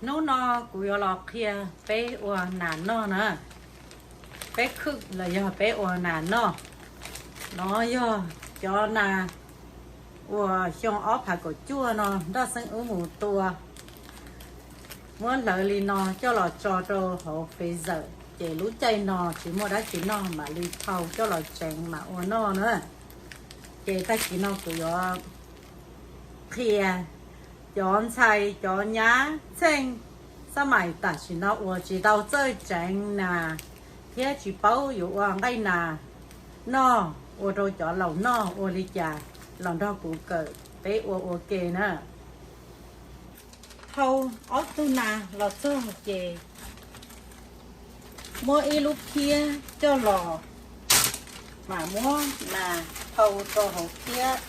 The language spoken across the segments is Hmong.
Hnub no kuv yuav los qhia peb ua nas noj na. Peb khwj los yog peb ua nas noj. No yog cov nas uas xyoo ob phav kaum cuaj no Nroj Xeeb wb mus tua, muab hlawv li no coj los tso rau hauv freezer, ces lub caij no tsis muaj dab tsi noj mam li thau coj los tseev mam ua noj na. Ces tag kis no kuv yuav qhia cov ntxhais cov nyab txheej xab mais tam sim no uas tsis tau txawj tseev nas thiab tsis paub yuav ua nqaij nas noj ua rau cov laus noj ua li cas, los nrog kuv kawm peb ua ua ke na. Thau ob tug nas los txog ces muab ib lub phiab coj los, mas muab nas thau rau hauv phiab.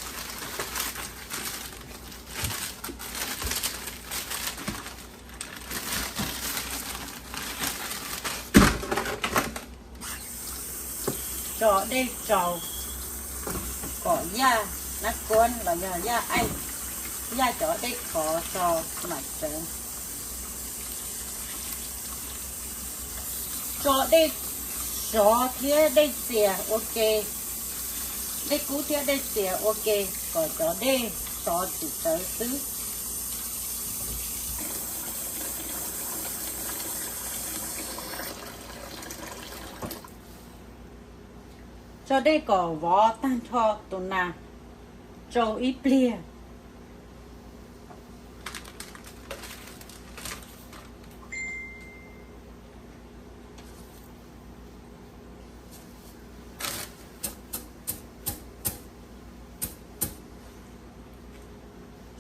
Tso dej tsau kom yaj nab kuab los yog yaj aij, yaj cov dej khov tso mam tseev. Tso dej sov thiab dej txias ua ke, dej kub thiab dej txias ua ke kom cov dej sov tsis tsawv xwb. Tso dej kom vov tag nrho tus nas tsau ib pliag.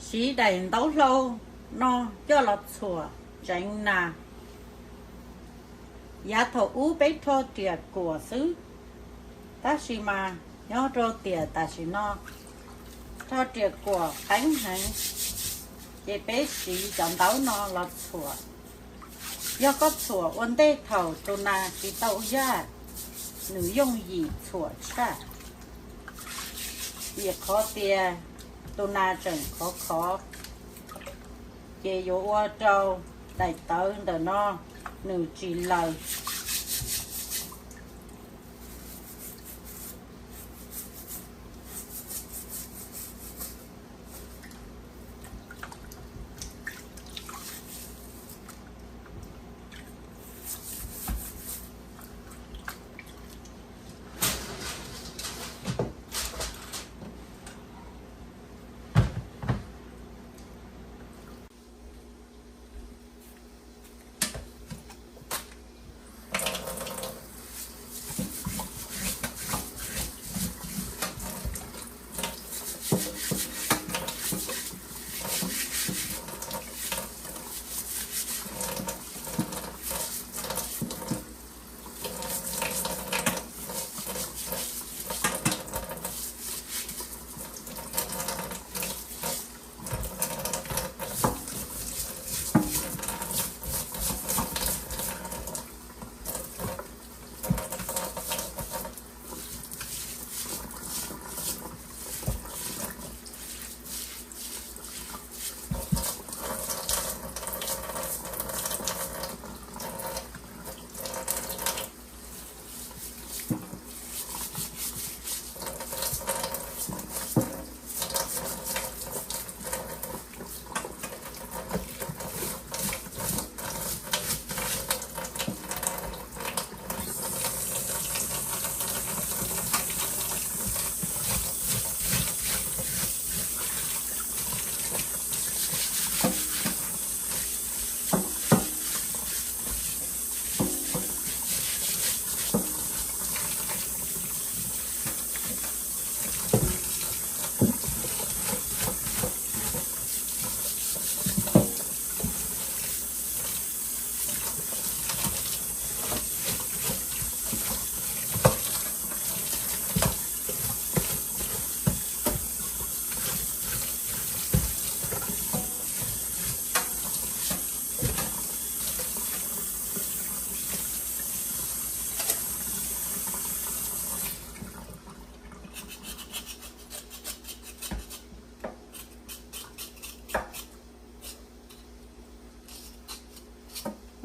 Siv daim ntaub hlau no coj los txhuam tseev nas. Yav thaum ub peb rho riam kuam xwb, tab sis mas nyob rau tiam tam sim no rho riam kuam qeeb heev, ces peb siv cov ntaub no los txhuam. Yog koj txhuam ua ntej thaum tus nas tsis tau yaj, nws yooj yim txhuam tshaj, vim qhov tias tus nas tseem khov khov, ces yuav ua rau daim tawv ntawm no nws tsis laws.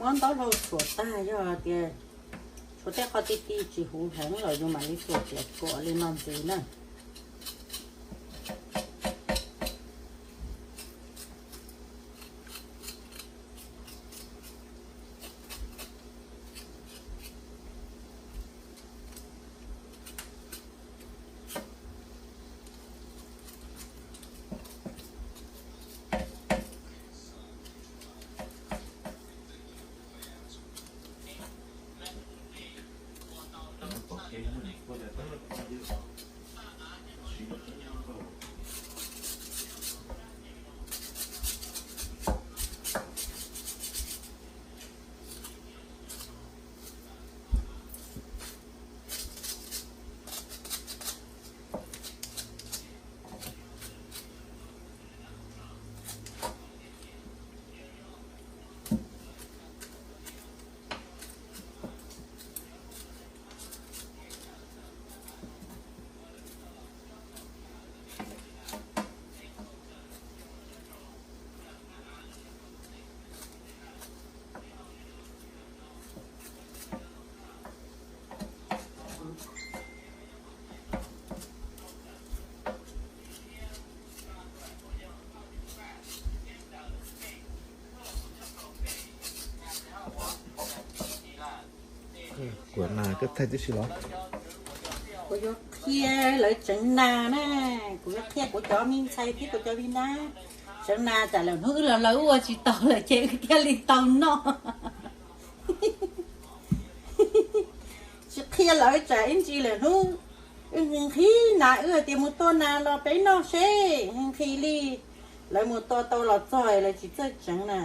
Muab ntaub hlau txhuam tag, yog tias tshuav tej qho ti ti tsis huv heev los yus mam li txhuam tias kom li no ntxiv na. Kuv na, koj thaij tib si los? Kuv yuav qhia lawv tseev nas na, kuv yuav qhia kuv cov me ntxhais thiab kuv cov me nyab tseev nas, tsam lwm hnub wb los lawv ua tsis tau lawm ces wb thiaj li tau noj. Tsis qhia lawv tsam ib ntsis lwm hnub wb nqhis nas, wb hais tias mus tua nas los peb noj seb, nqhis li. Lawv mus tua tau los txog lawv tsis txawj tseev na.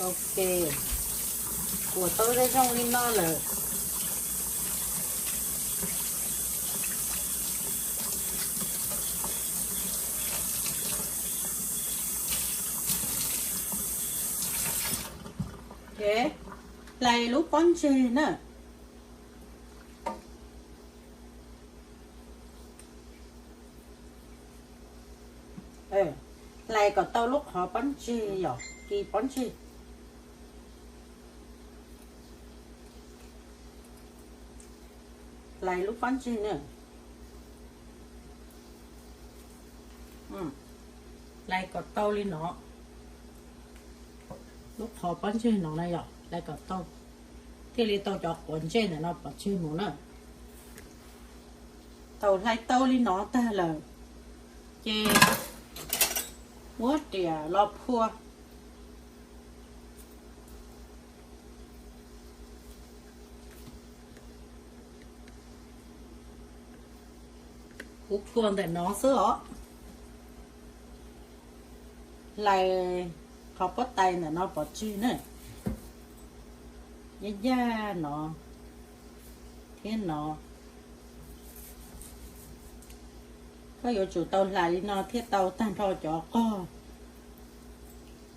Ok, kuam tau zoo zoo li no lawm. Ok, hlais lub pob ntseg na. Hlais kom tau lub qhov pob ntseg, yog kis pob ntseg. Hlais lub pob ntseg na. Hlais kom tau li no. Lub qhov pob ntseg no na yog hlais kom tau, thiaj li tau cov quav ntsej ntawm no pov tseg mus na. Thaum hlais tau li no tag lawm, ces muab riam los phua. Kuv phua ntawm no xwb os. Hlais qhov pob tais ntawm no pov tseg na. Yaj yaj no thiab no. Koj yuav tsum tau hlais li no thiaj tau tag nrho cov qog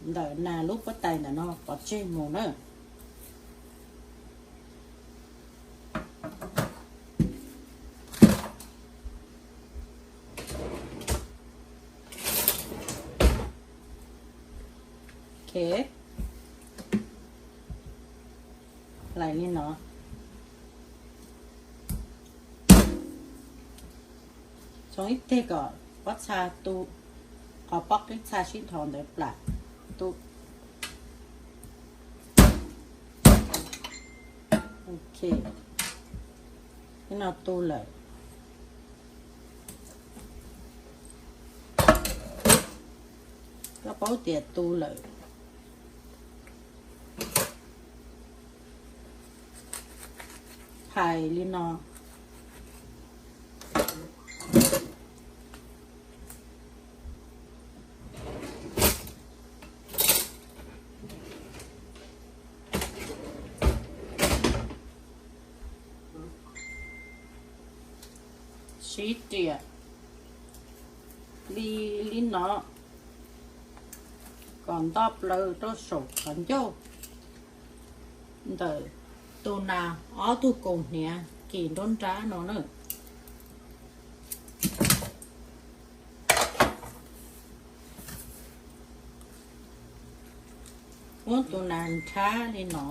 ntawm nas lub pob tais ntawm no pov tseg mus na. Ok, hlais li no. Tsoo ib teg kom pob txha tu, qhov pob qib txha sib dhos ntawd plam tu. Ok, ib no tu lawm. Koj paub tias tu lawm. Phais li no. Ib riam li, li no, kom nto plaws rau saum qhov ncauj ntawm tus nas ob tug kaus hniav kis nruab nrab no na. Muab tus nas nrhab li no.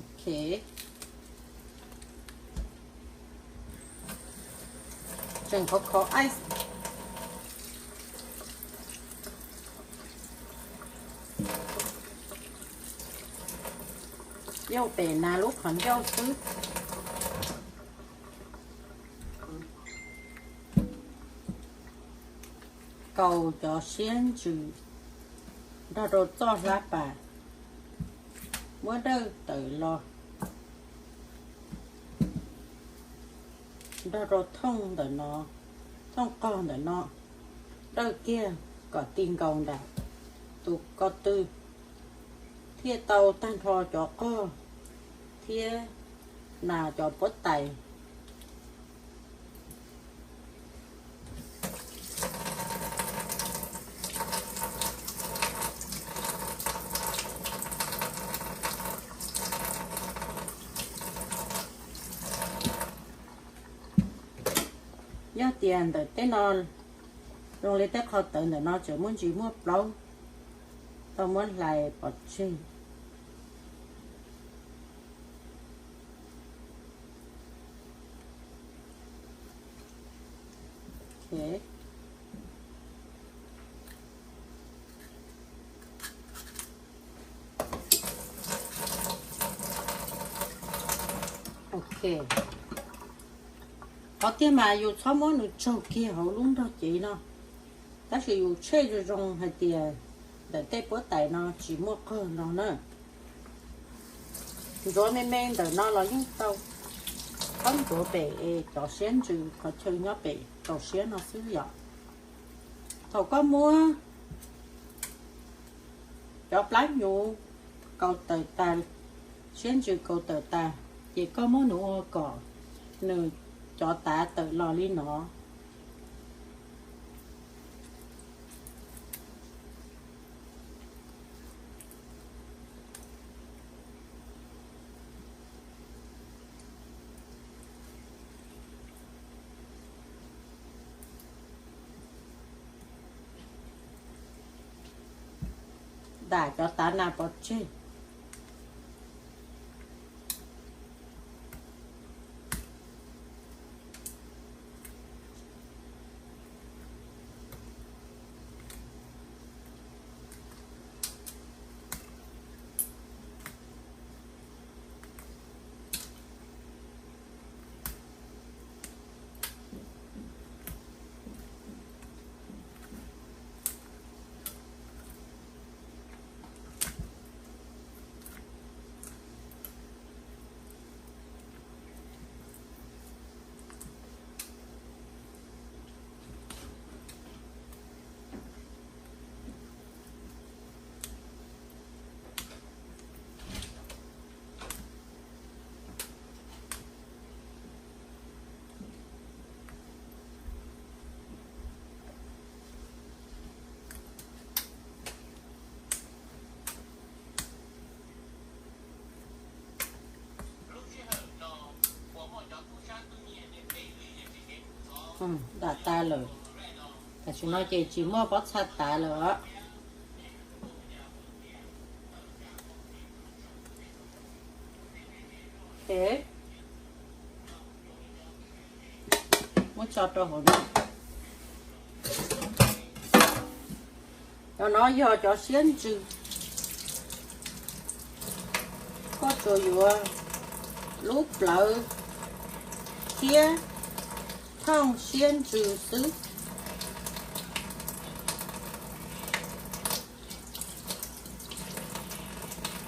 Ok. Tseem khov khov ice. Yauj pem nas lub qhov ncauj xwb. Kaus cov siab ntsws nrog rau txoj hlab pas, muab dawj tawm los nrog rau thooj ntawm no, thooj qog ntawm no, dawj kiag kom ti nkaus nram tus ko tw, thiaj tau tag nrho cov qog thiab nas cov puab tais. Yog tias ntawm tej no zoo li tej qhov tawv ntawm no tseem muaj ntsis muaj plaub, tau muab hlais pov tseg. Ok. Ok. Qhov tiag mas yus txhob muab nws tsaug kiag hauv lub nrog cev no, tab sis yus tshem zoo zoo hais tias ntawm tej puab tais no tsis muaj qog no na. Ntxuav me me ntawm no los yeej tau, txhob ntxuav pem es cov siab ntsws qhov chaw nyob pem kaus siab no xwb yom. Thaum koj muab cov plab hnyuv kaus tawm tas, siab ntsws kaus tawm tas, ces koj muab nws ua kom nws cov tav tawm los li no. Dam cov tav nas pov tseg. Dam tas lawm. Tam sim no ces tsis muaj pob txha tav lawm os. Muab tso rau hauv no. Cov no yog cov siab ntsws. Koj tsuas yuav lub plawv thiab thooj siab ntsws xwb.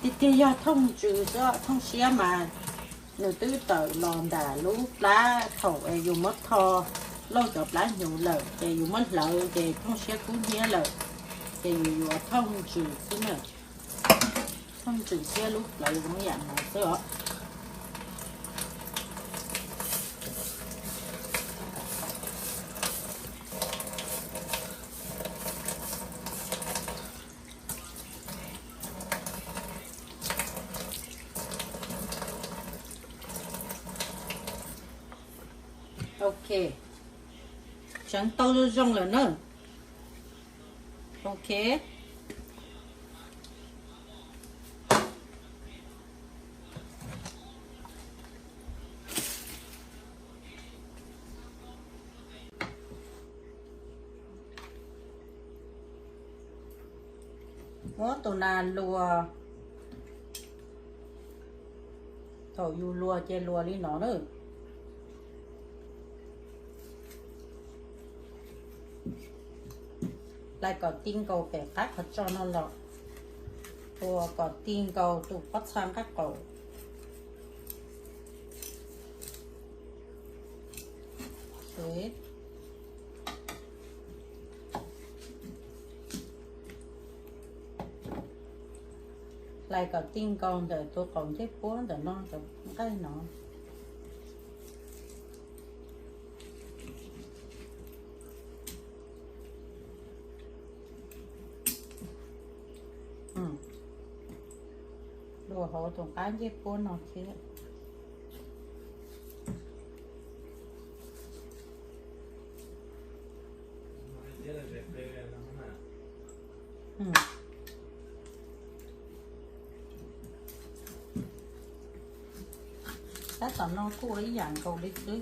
Tiag tiag yog thooj ntsws xwb, thooj siab mas nws twb tawm los nram lub plab thaum es yus muab tho lauj cov plab hnyuv lawm, ces yus muab hlawv ces thooj siab kub hnyiab lawm, ces yus yuav thooj ntsws xwb na. Thoj ntws thiab lub plawv zoo ib yam no xwb os. Ok, tseev tau zoo zoo lawm na. Ok. Muab tus nas luas. Thaum yus luas ces luas li no na. Hlais kom ti nkaus pem qab qhov tsos no los, luas kom ti nkaus tus pob txha nqaj qaum. Hlais kom ti nkaus ntawm tus qaum ncej puab ntawm no, ntawm nqaij no. Luas hauv tus qab ncej puab no thiab. Tab tom no kuj ua ib yam nkaus li xwb.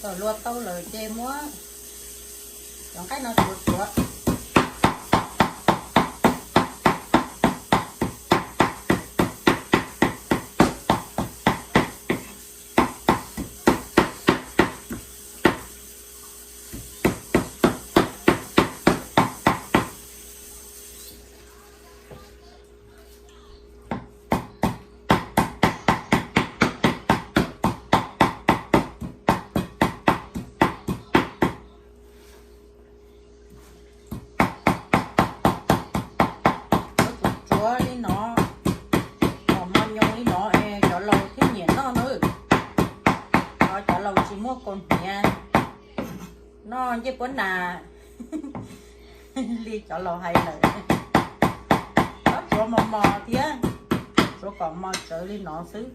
Thaum luas tau lawm ces muab cov nqaij no tsuav tsuav. Tsuav li no, kom mos nyoos li no es cov laus thiaj nyiam noj na. Cov laus tsis muaj kaus hniav noj ncej puab nas li cov laus hais lawm. Tsuav mos mos thiab, tsuav kom mos tsawv li no xwb.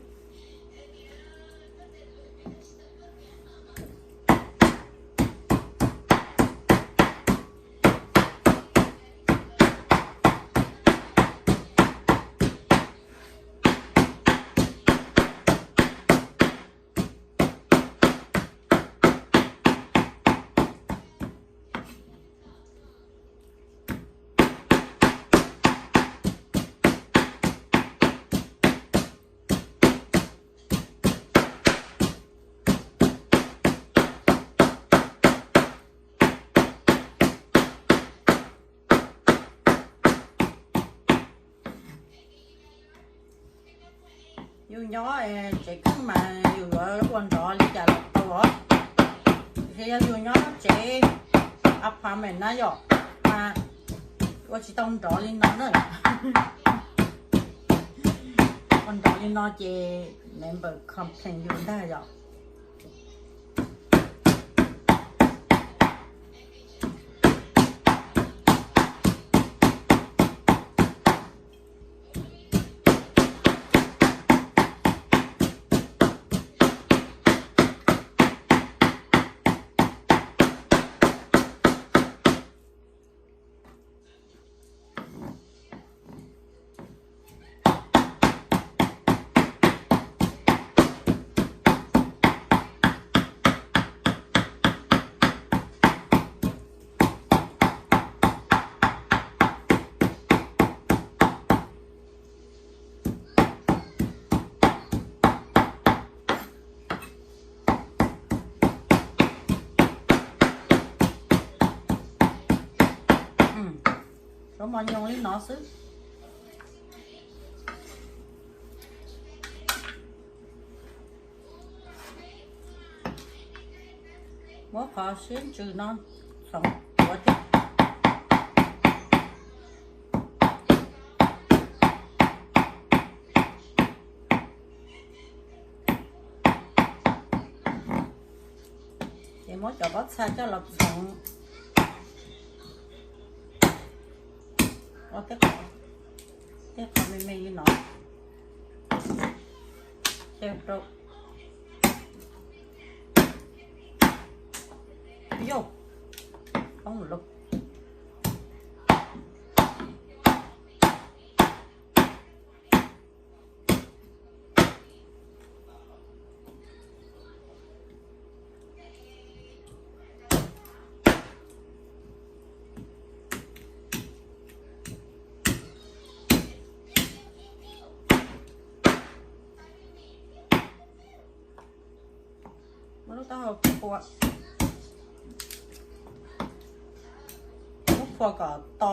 Yus nyob tsev kheej mas yus yuav ua nrov li cas los tau os. Tiam sis yog yus nyob tsev apartment na yom, mas ua tsis tau nrov li no na. Nrov li no ces member complain yus ntag yom. Cov mos nyoos li no xwb. Muab qhov siab ntsws no txhoov tuav thiab. Ces muab cov pob txha coj los txhoov ua tej qhov me me li no. Ces rau, yog, poob lawm. Muab lub taub hau phua, muab phua kom to,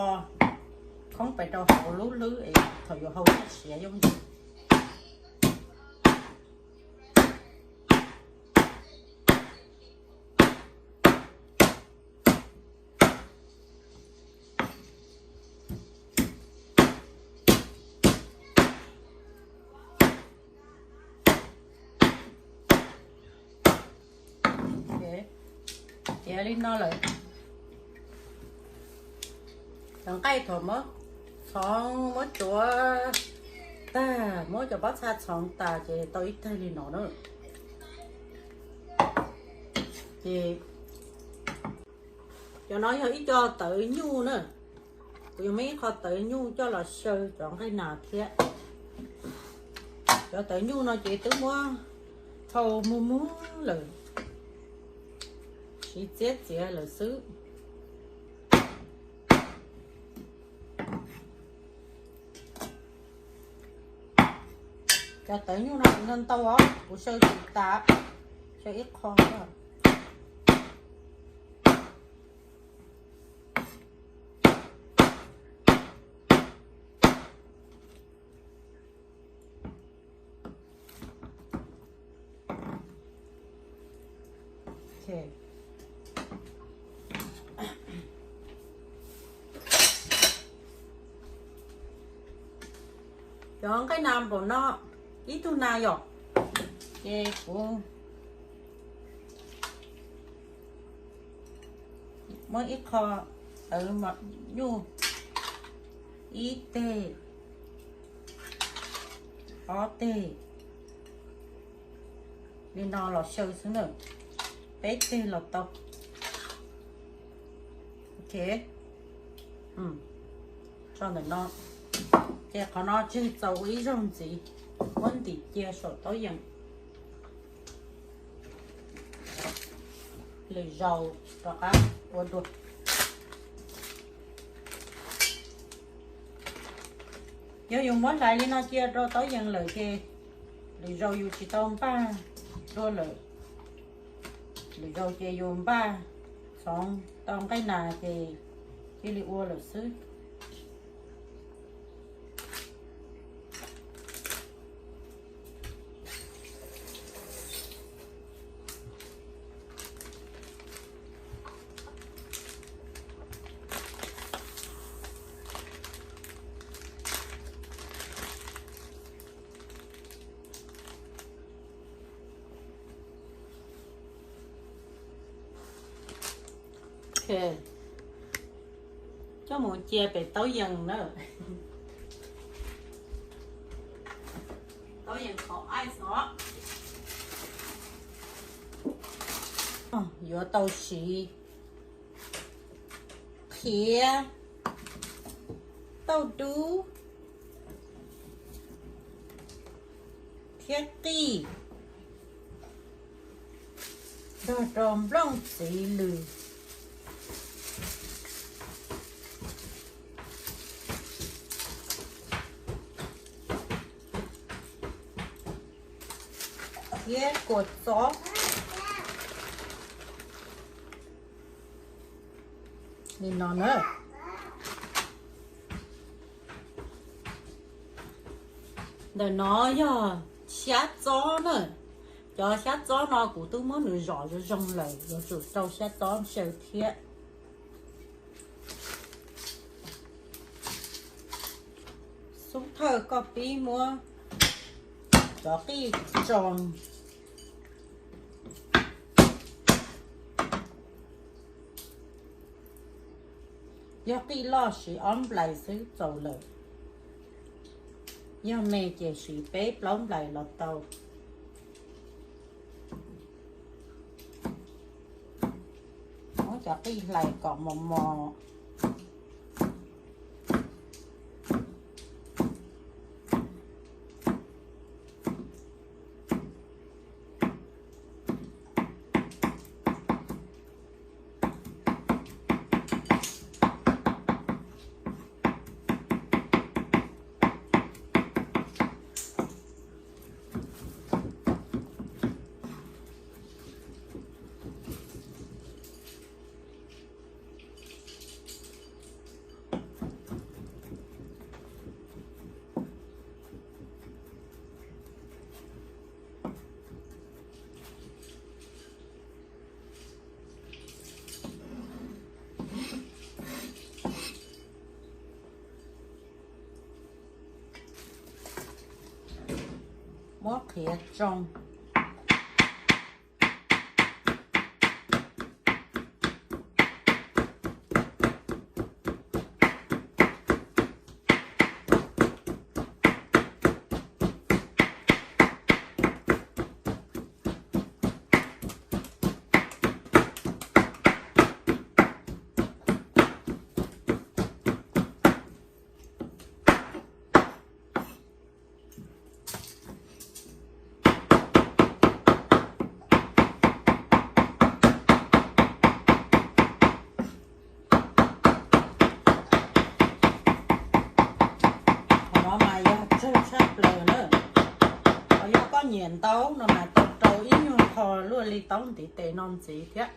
khoob pes rau hauv lub hlwb es thaum yuav hau siav yooj yim. Tiav li no lawm, cov nqaij thaum muab txhoov muab tsuav tag, muab cov pob txha txhoov tas ces tau ib tag li no na. Ces cov no yog ib co tawv nyuj na. Kuv yuav muab ib qho tawv nyuj coj los xyaw cov nqaij nas thiab. Cov tawv nyuj no ces twb muab thau muag muag lawm, siv txiab txiav lawm xwb. Cov tawv nyuj no kuv ntau ntau os, kuv xyaw tsis tas, xyaw ib qho. Cov nqaij nas npaum no, ib tug nas yom, ces kuv muab ib qho tawv nyuj, ib teg, ob teg, li no los xyaw xwb na, peb teg los tau. Ok, tso ntawm no, ces qhov no tseg txaus ua ib zaug ntxiv, muab ntim cia saum taub yees, lwm zaus rov qab ua dua. Yog yus muab hlais li no cia rau taub yees lawm ces lwm zaus yus tsis tau npaj dua lawm. Lwm zaus ces yus npaj txhoov tau nqaij nas ces cia li ua lawm xwb. Ok, coj mus cia pem taub yees na. Taub yees qhov ice os. Yuav tau siv qhiav, tauj dub thiab qij nrog rau nplooj txiv lws thiab kua txob li no na. Ntawm no yog xyab txob na. Cov xyab txob no kuv twb muab nws zom zoo zoo lawm, yuav tsum rau xyab txob ntshaw thiab. Xub thawj koj pib muab cov qij tsoo. Yog qij loj siv ob nplais xwb txaus lawm. Yog me ces siv peb plaub nplais los tau. Muab cov qij hlais kom mos mos. Muab qhiav tsoo. Qhov no mas yog tsawg tshaj plaws na. Ho yog koj nyiam ntau no mas tau rau ib nyuag qho luaj li taub ntiv tes no ntxiv thiab.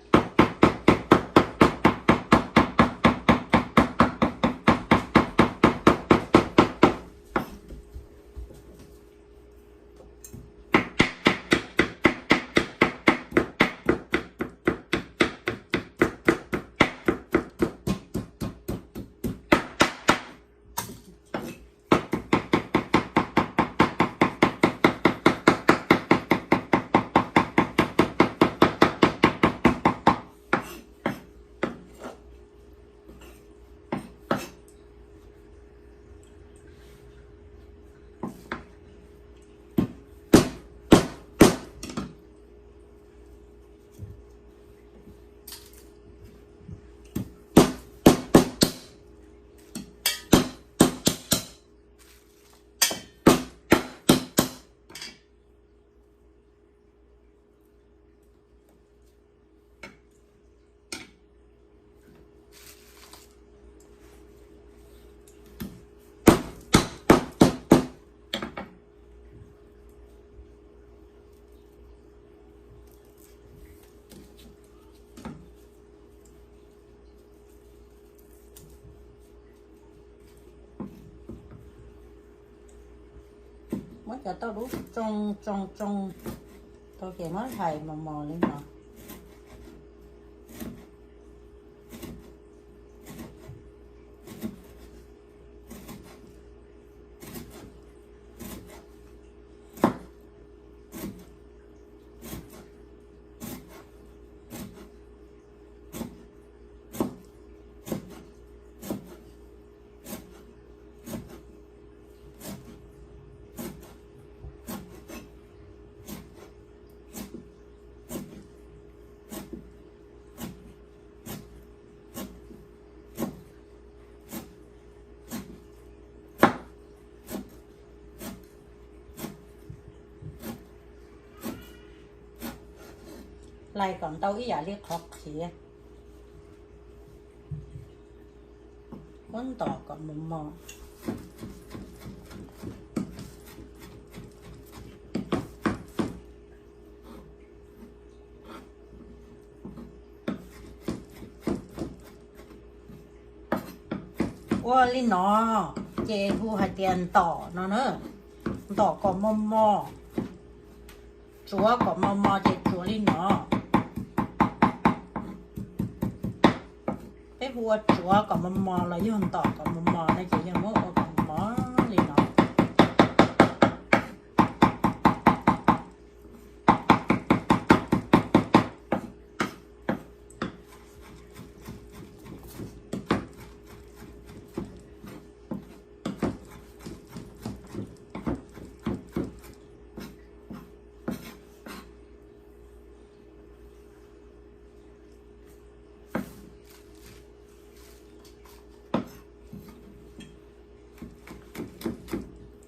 Muab cov tauj dub tsoo tsoo tsoo tau ces muab hlais mos mos li no. Hlais kom ntau ib yam li qhov qhiav. Muab ntom kom mos mos. Ua li no ces hu hais tias ntom no na. Ntom kom mos mos, tsuav kom mos mos ces tsuav li no. Peb hu ua tsuav kom mos mos los yog ntom kom mos mos no ces yog muab ua kom mos li no.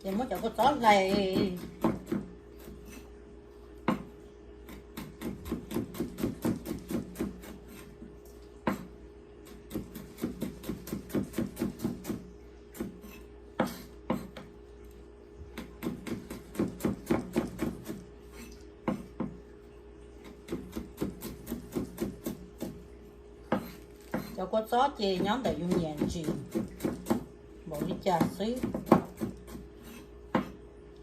Ces muab cov kua txob hlais. Cov kua txob ces nyob ntawm yus nyiam ntsis npaum li cas xwb.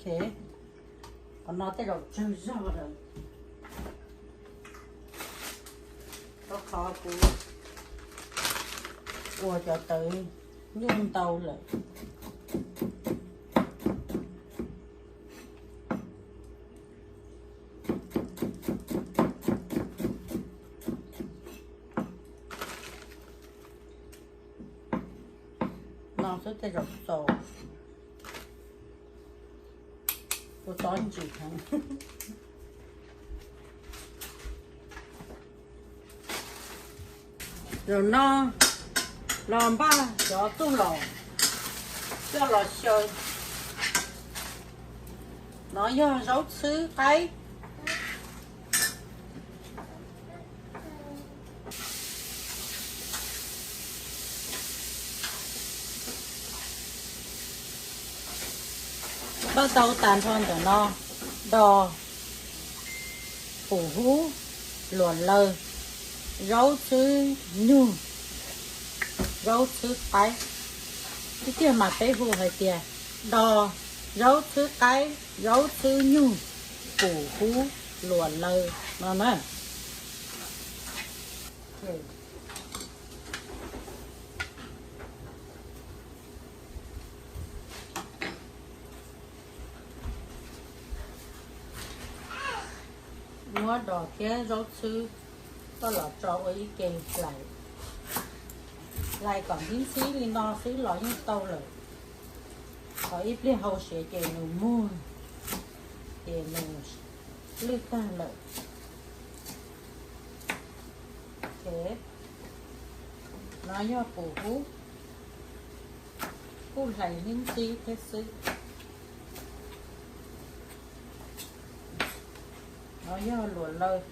Qhov no tej zaum tsawg zog lawm, rau qhov kuv ua cov tawv nyuj ntau lawm. No xwb tej zaum txaus. Kua txob ntsim heev. Zaum no los npaj cov txuj lom coj los xyaw. No yog zaub txhwb qaib. Npaj tau tas nrho ntawm no, dos, pum hub, luam lawg, zaub txhwb nyug, zaub txhwb qaib. Ib tiag mas peb hu hais tias dos, zaub txhwb qaib, zaub txhwb nyug, pum hub, luam lawg no na. Muab dos thiab zaub txhwb coj los tso ua ib ke hlais, hlais kom ntxhib ntxhib li no xwb los yeej tau lawm. Ho ib pliag hau siav ces nws muag, ces nws lwj tag lawm. No yog pum hub, kuj hlais ntxhib ntxhib thiab xwb. No yog luam lawg.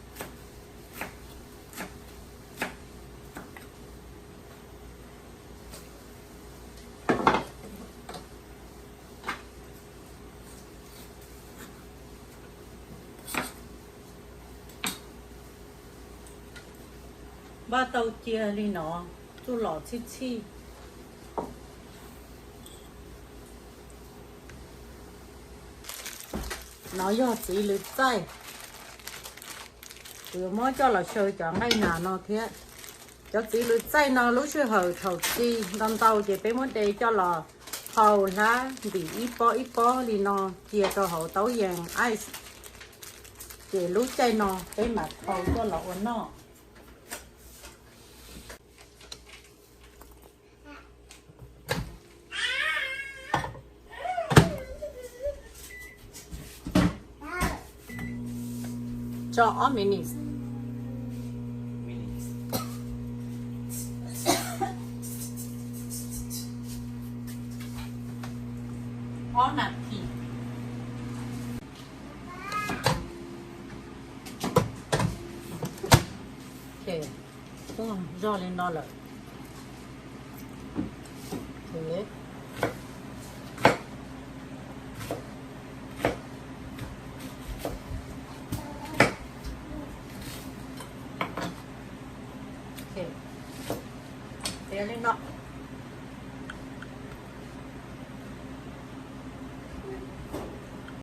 Npaj tau cia li no, txuj lom txhij txhij. No yog txiv lws txaij. Kuv yuav muab coj los xyaw cov nqaij nas no thiab. Cov txiv lws txaij no lub sij hawm thaum txi ntau ntau ces peb muab de coj los phau hlab ntim ib pob ib pob li no cia rau hauv taub yees ice. Ces lub caij no peb mam phau coj los ua noj. Tso ob minutes. Ob nas this. Yog li no lawm,